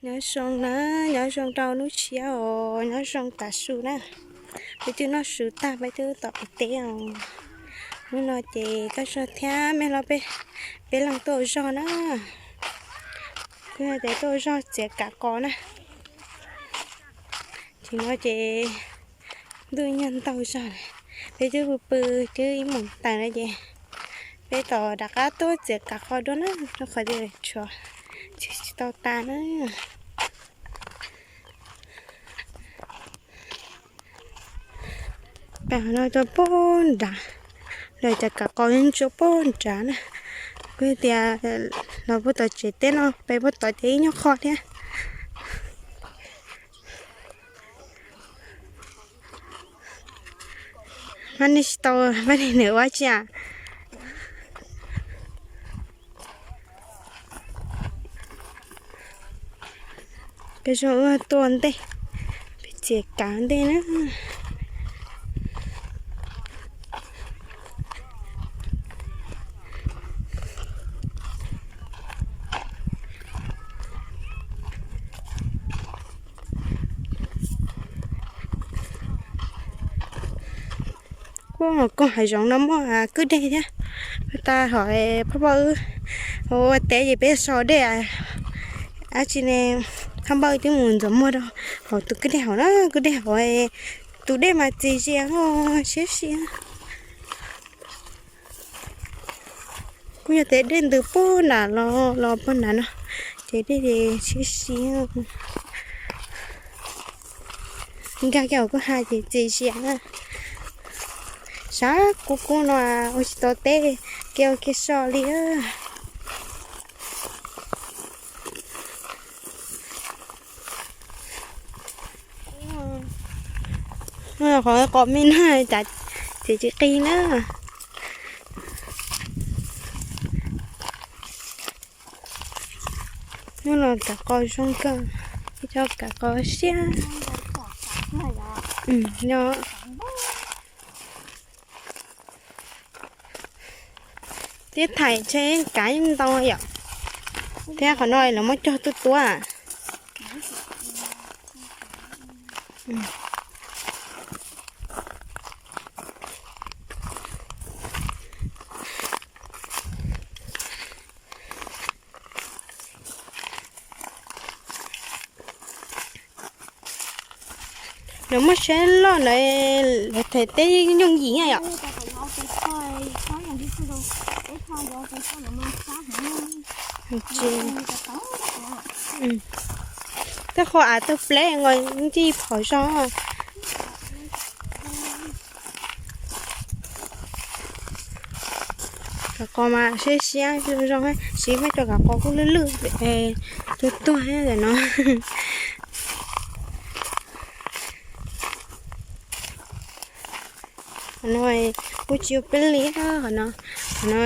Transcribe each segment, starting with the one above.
Nyob zoo na, nyob zoo rau hnub tshiab os, nyob zoo tav su na. Peb twb noj su tag peb twb tom pem teb os. Hnub no ces Kab Zog thiab me hlob peb, peb leeg tuaj ua zog na. Kuj yog tias tuaj ua zog txiav kav qos na. Tsis no ces ntuj nyuag ntaug zog, peb twb pw pw twb ib moos tawm no ces peb tos rov qab tuaj txiav kav qos dua na, rau qhov tias tshuav tsis tau tas na. Pem no tuaj pog nrad, lawv cov kav qos yeej tsuas pog nrad na. Kuj tias los puag tom tsev teb no pem puag tom ces ib nyuag qho thiab. Mab nej tsis tau, mab nej nws ua tsi a? Peb zoo ua tuaj ntej, peb txiav kav ntej na. Kuj koog hav zoov no muaj kwj deg thiab. Peb tas hom pab pab wb ua teb ces peb so dej, dab tsi ne, thaj npawj twb mus ntxuav muag rau hauv tus kwj deg hauv na, kwj deg hauv tus dej mas txias zias siab siab. Kuj yog tias dej ntws puag nram los puag nram no, ces dej siab siab. Nkag kiag hauv kwj ha ces txias zias na. Sab kub kub no ua tsis tau teb, kev ua kev so li. Qhov qos me na, cas txiav tsis qig na. Hnub no kav qos zoo kawg, ib co kav qos siab. Twb thaim ntshe kav yeej ntau yom, thiab qhov no lawv muab cog tuaj tuab. Lawv muaj siab loj ntawd, lawv them teb yooj yim na yom. Tej qhov av tawg pleb nkaus ncig phom zog. Kav qos mas siab siab zoo zoo, siv mej cov kav qos kuj lwj lwj, tuag tuag no. Qhov no kuj tsis yog peb li, qhov no, qhov no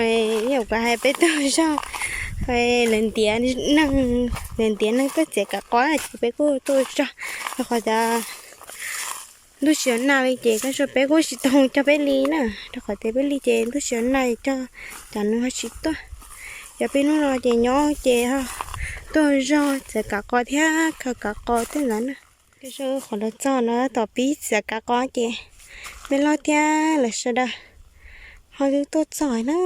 yog kuv hais peb tuaj zog, lawv ntiav neeg, lawv ntiav neeg tuaj txiav kav qos ces peb kuj tuaj zog, rau qhov tias ntuj tsis nag li ces Kab Zog peb kuj tsis tau cog peb li na, rau qhov tias peb li ces ntuj tsis nag cog cas nws ho tsis tuaj. Ces peb hnub no ces nyob ces tuaj zog txiav kav qos thiab khaws kav qos tej ntawd na. Kab Zog qhov lawv txog no tom pib txiav kav qos ces me loj thiab lawv sawv daws ho twb tuaj txog na,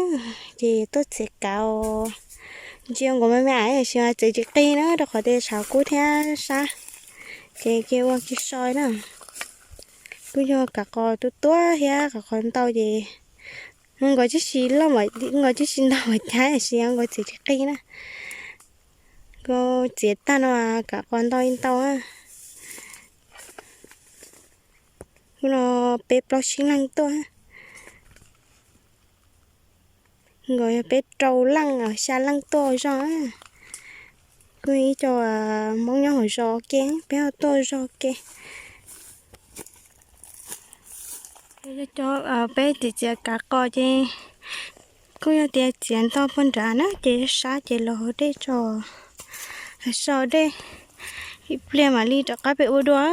ces tuaj txiav kav os. Ntsia nkaus me me ais sis mas txiav tsis qig na rau qhov tias tshav kub thiab sab, ces kev ua kev so na. Kuj yog kav qos tuaj tuab thiab kav qos ntau ces nkaus tib si loj, nkaus tib si ntau mas cav sis nkaus txiav tsis qig na. Nkaus txiav tag no kav qos ntau ntau. Hnub no peb plaub tsib leeg tuaj, nkaus yog peb rau leej xya leej tuaj zog. Kuj ib co Hmoob nyob hauv zos ua ke, peb ho tuaj zog ua ke. Peb txiav txiav kav qos ces kuj yog tias txiav ntau puag nrad na ces sab ces los hauv dej tso, los so dej, ib pliag mam li rov qab pem ua dua.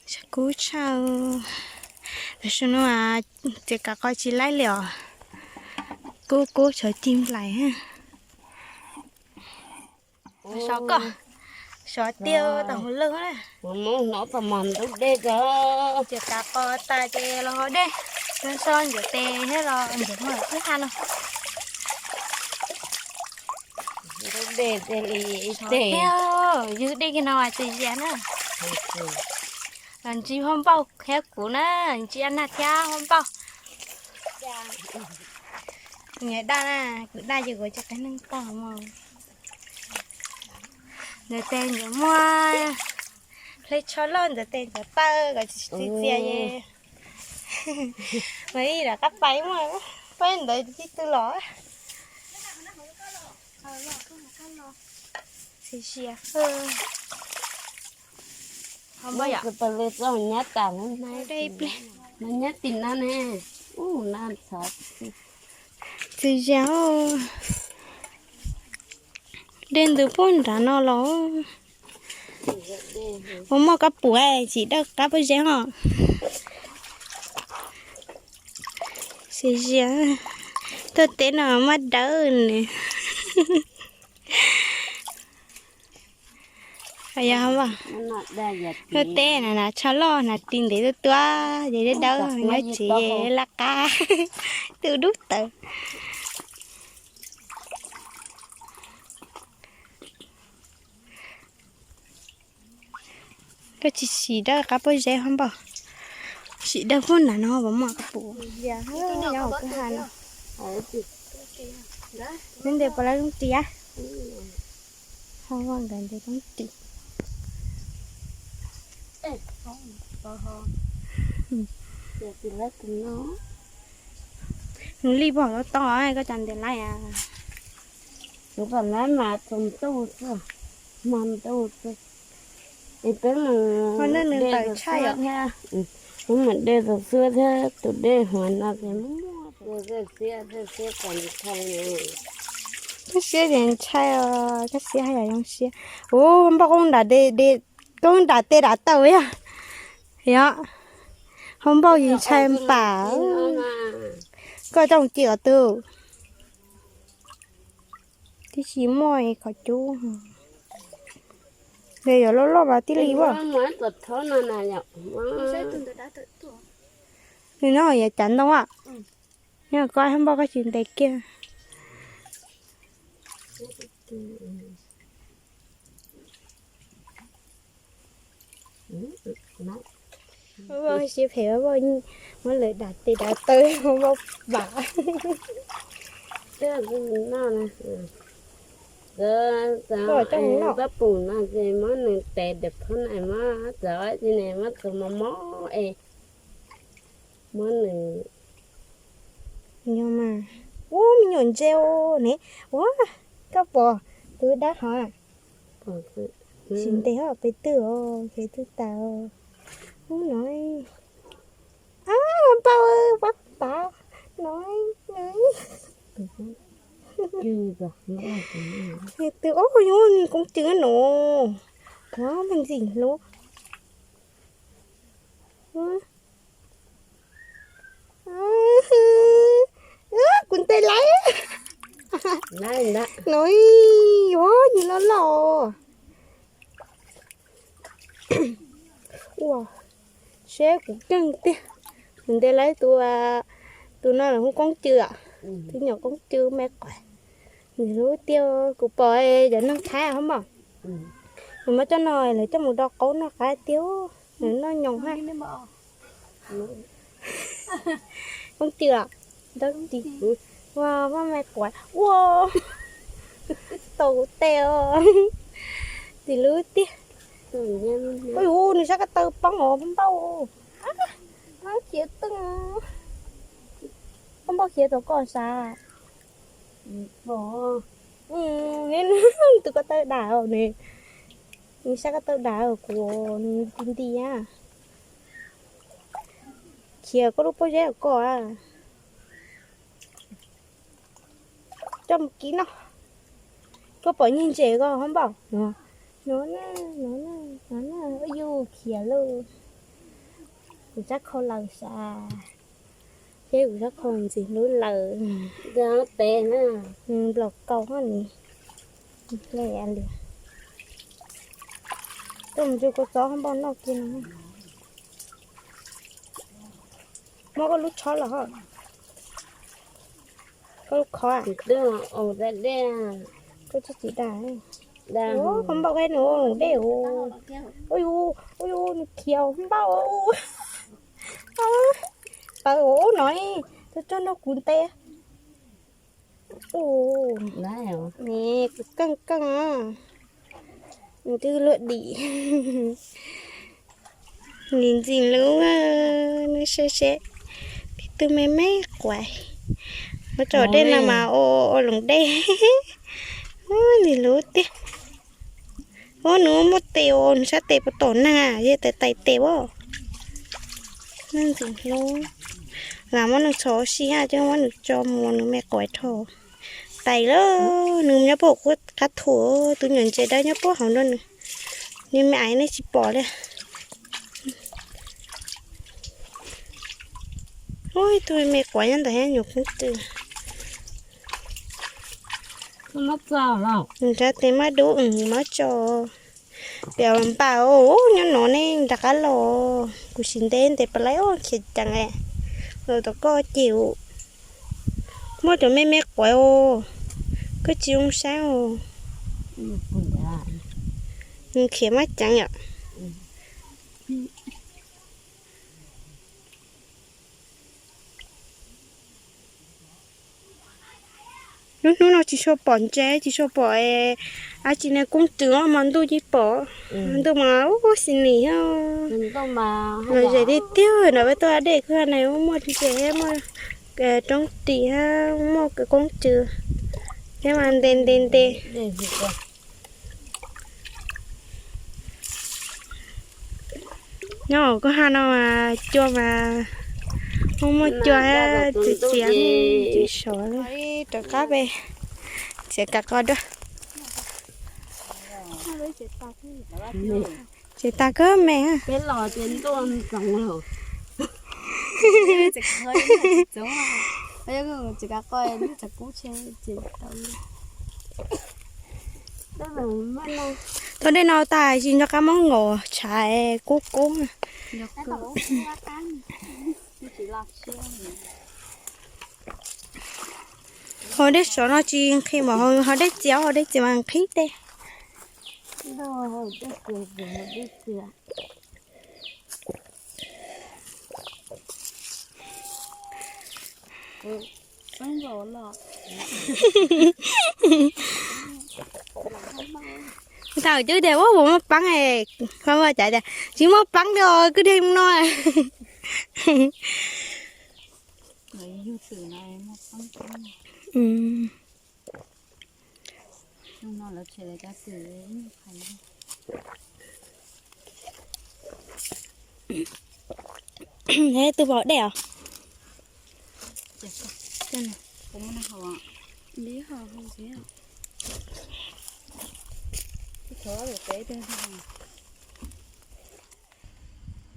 Tshav kub tshaj. Tam sim no txiav kav qos tsis laib li os, kub kub tshav cig nplaim. So koj. Sov tiag tau mus lawm na. Mus hnov tau mos ntub dej ko. Ces kav qos tas ces los haus dej, so ntxuav tes thiab los ntxuav muag kwj ha no. Ntub dej thiaj li ib teg. Tiag, ywg dej kiag no txias zias na. Los ntsib Hmoob Npauj thiab kuv na, ntsib Ab Nag thiab Hmoob Npauj. Nyias daj na, kuv daj ces kuv tsis qhia neeg tau mos. Ntxuav tes ntxuav muag, hle tsho loj ntxuav tes ntxuav taw kom txias txias ye. Mas ib rov qab pais muaj peb ntawd tib tw los. Txias zias. Nyab tas, nyab tim no ne. Ub, no ntxhov. Txias zias. Dej ntws puag nrad no los. Ua moj kab pum tsis dawj qab pob zeb ho. Txias zias. Tuaj teb no maj dawb ne. Yog tuaj teb na, na tsho loj na, ris ntev tuaj tuaj, ces dawb dawb nyob tsev laj qab, twb dub tawv. Koj tsis sim dawj qab pob zeb ho npaum, sim dawj puag nram no puas muaj qab pum. Nyob hauv kwj ha no. Neb ntes puas lawv zoo ris a? Ho nkawd ntes zoo ris. Nws lij pog tau, koj cov ntes laib a. Kuv kom laib mas txog ntuj xwb, hmo ntuj xwb. Es peb mus de tus xwb thiab, peb mus de tus xwb thiab tus dej huav no ces muaj muaj xiab, xiab kom nws thau. Koj siab ces ntshai os, koj siab haj yam zoo siab. Ub, npauj koj nram, koj nram tes nram taw yog, yog, ho npauj yus ntshai npam. Koj coj mus ci os tus. Tib si muaj qhov cub. Nws yuav loj loj mas tib li ua. Nws no yog cav ntoo a. Nyob koj npauj koj tsis ntes kiag. Siab phem, muab lawv dam tes dam taw, muab vam. Koj pum no ces muab nws tes dam phab na, muab txawv ib tsi ne, muab txawv mos mos es muab nws. Yog mas, ub, me nyuam ntse ne, ua, koj pom tus dab hov. Tsis ntes os, pes twg os, pes twg tas os. Ub no, a, npauj, pab pav no. Twg os, yog koob cw no. Kuv me ntxim hlub. Kuv ntes lawm. No, yuav nws loj loj. Ua, seb kuv keej tiag. Kuv ntes lawm tus, tus no lawv hu koob cw os. Tus nyuam koob cw me quav. Nws hlub tiag, kuv pom cov neeg Thaib hov mas, nws muab coj no lawv coj mus do qaub noj qab tiag, nws noj nyoos hab. Koob cw os, ua, muaj me quav ua, tau kuv tes os. Tis lub tiag. Ua, nws sab ko taw poob os, poob npauj. Khiav tw, poob npauj khiav tau koj sav. Tus ko taw dam os, nws sab ko taw dam os, kuv nti nti a. Khiav koj lub pob zeb koj a. Coj mus kib noj. Koj pom nyiag ntses koj ho npaum no. No na, no na, no na, yus khiav lauj. Kuv sab khau lawm sav. Seb kuv sab khau ntxim hlub lawm. Nplaum kaus hab ni. Hle li. Koj mus ncu kua txob npauj noj kiag no. Muab koj lub tshob los, koj lub khov, koj tsis tsis dag. Koj npauj qe nws dej. Ua yus, ua yus, nws khiav npauj. Tawv ua no, tuaj txog nrog kuv nte. Ua, keej keej, nws twb luaj dim. Nim ntxim hlub, nws seb seb, tib tug me me quav. Muab tso dej no mas ua loos dej. Ntxim hlub tiag. Ua nws muaj tes os, nws sab tes puas tom neeg, yog tais tais tes as. Nws ntxim hlub. Lam muab nws txhom ua si hab, coj muab nws tso mus, nws me quav dhau. Tais lawm, nws nyob puag qab thu, tus nyuam ntses dawb nyob puag hauv nrog nws. Nws me aiv nej tsis pom li. Ub, ib tug me quav nyob ntawd nyuam qhuav twg. Nws nrab tes mab dub, nws muab tso. Pem npam, nyob no nej rov qab los, kuv sim nte nte pab laib os, khiav ceev, los tom koj ces. Muaj cov me me quav os, koj tsis zoo saib os. Nws khiav mab ceev yom. Lub hnub no tsis tshua pom ntses, tsis tshua pom dab tsi ne, koob twm mas ntuj yeej pom, ntuj mas ub xi nis, los zem tiag tiag na, peb tuaj dej kwj ha na, muaj ntses, muaj roob ris, muaj koob twm, thiab mas nte nte nte. Nyob kwj ha no mas cua mas muaj muaj cua, txias txias, tsis sov li. Rov qab pem txiav kav qos dua. Tseem tas kawg me. Thaum dej no tas tsis nco qab muab nkaum tshav kub kub. Hos dej sov no tsis nqhis mas, hos dej txias, hos dej txias mas nqhis dej. Thaum twb tias ua puas muaj peeb, koj ua cas tias tsis muaj peeb li os, kwj deg no. Tus pom dej os.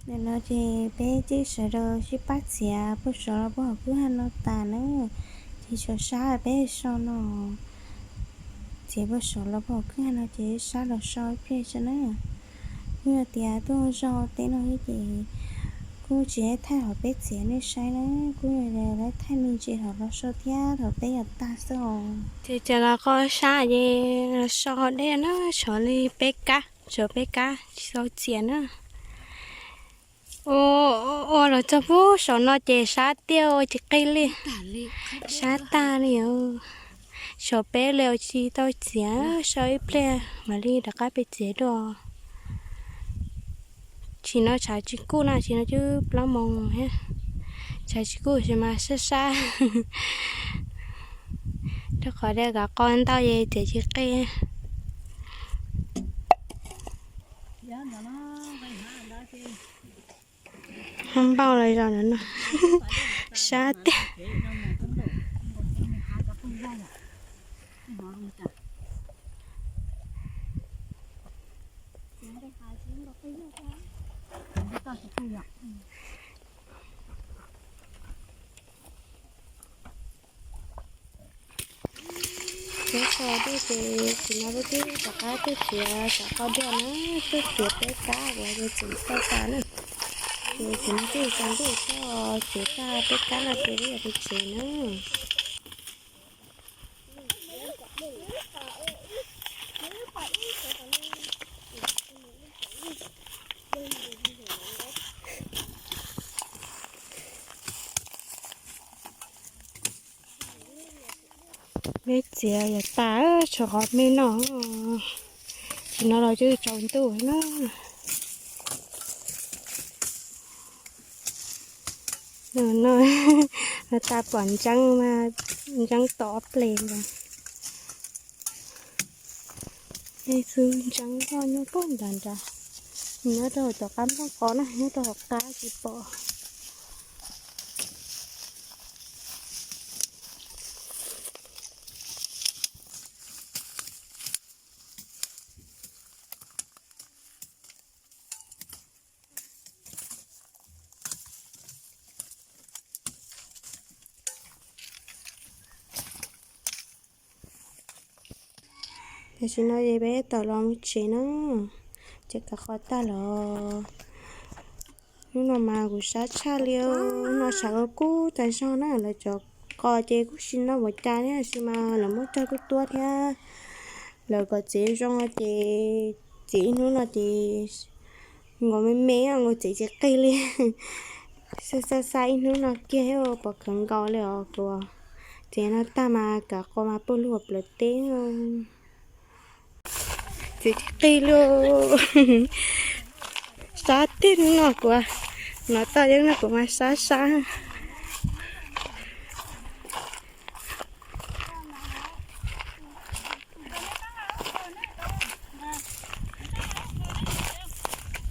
Nim no ces peb tseem sawv daws sib pab txiav puag saud los puag hauv kwj ha no tas na. Ces sawv sab peb so no, txiav puag saud los puag hauv kwj ha no ces sab los so ib pliag xwb na. Kuj yog tias tuaj zog teb no ces kuj tsis thaij hauv peb txiav nej saib na, kuj yog thaij me ntsis hauv los so thiab thaum peb yuav tag xwb os. Ces cas los qo sab ces los so dej na, tshuav li peb kab, tshuav peb kab tsis tau txiav na. Ua los txog puag saum no ces sab tiag ua tsis qig li, sab tag li os. Saum peb li tsis tau txiav, so ib pliag mam li rov qab pem txiav dua. Tsim no tshav tsis kuj na, tsim no twb plaub moos thiab. Tshav tsis kuj tab sis mas sab sab, rau qhov tias kav qo ntau ces txiav tsis qig. Ho npauj los zog no, sab tiag. Tso dej ces txiv no peb twb rov qab tuaj txiav cov qos dua na, tuaj txiav peb kab uas yog txiv tau tas na. Ces txiv no twb tsaus ntuj tuaj txiav tag peb kab no ces peb yuav peb tsev na. Peb txiav yuav tas, tshuav qhov me no, tsis no los twb tsaus ntuj na. No, no tas pom ntseeb, ntseeb tod pleg ntag. Tej xwb ntseeb loj nyob pog nrad nrad, nyob rau tom qab nplooj qos na, nyob rau hauv qab tsis pom. Tam sim no ces peb tawm los mus tsev na, ces kav qos tag los. Hnub no mas kuv sab tshaj li, hnub no sab los kub tas zog na, lawv cov qos ces kuj tsis noj npaum cas thiab tab sis mas lawv muab cog tuab tuab thiab. Lawv kom txiav zoo ces txiav ib hnub no ces nkaus me me, nkaus txiav tsis qig li. Xa xa xa ib hnub no kiag thiab pom khawv nkaus li os kuv. Txiav no tag mas kav qos mas pawg lug plawv teb. Txiav tsis qig li. Sab tiag hnub no kuv, hnov toj yeeb no kuv mas sab sab.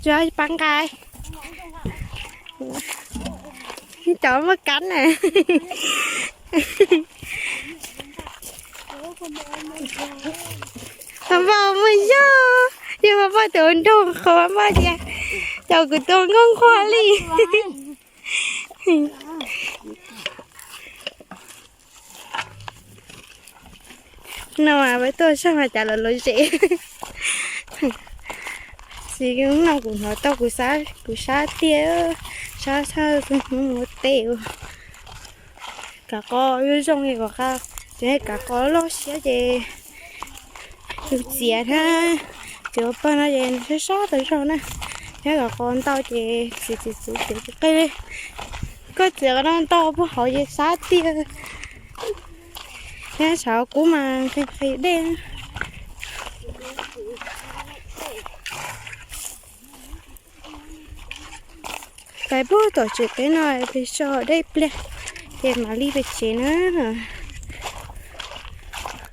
Tsis pab nqa, cov muaj kab na. Ho npoj muaj yog, yog ho npoj tus nroog qhuav npoj tias, caum kuv tus nkauj nquag li. No mas peb tuaj zog mas cas los lom zem. Txiv no kuv hnov tau kuv sab, kuv sab tiag, sab tshaj tus hnub mus ua teb ua. Kav qos zoo zoo li kom qab, ces kav qos loj siab ces yus txiav thiab, txiav ua pawg no ces nws sab sab tas zog na. Thiab kav qos ntau ces txiav txiav txiav txiav tsis qig li. Koj txiav qos no ntau puag hauv ces sab tiag. Thiab tshav kub mas nqhis nqhis dej. Pais puag tom tsev peb no pes tso dej pliag, ces mam li pem tsev na.